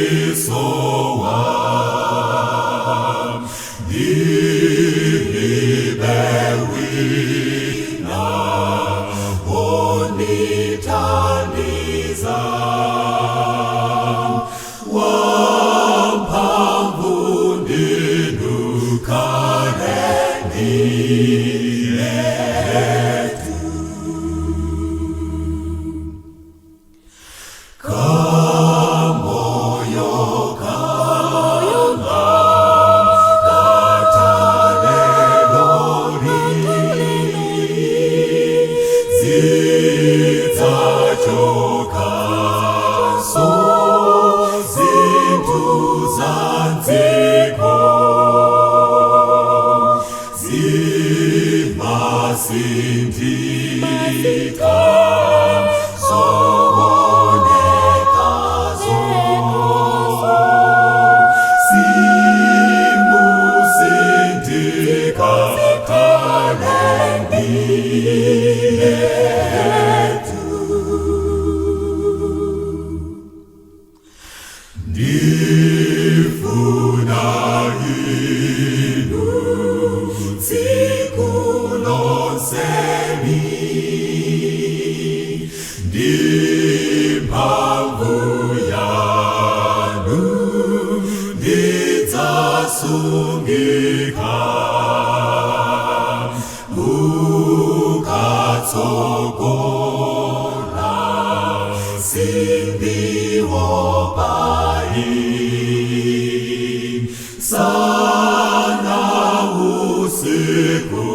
Zilisowa ndilibe wina wondithandiza, wamphamvu ndinu, khaleni yetu. Kamoyo kanga katalelori zidzachokaso zinthu za dziko, zimasinthika zoonekazo, simusinthika, khaleni yetu. Ndifuna inu tsiku lonseli, ndi mphamvu yanu ndidzasungika, mukatsogola sindiopa ayi, sana usiku.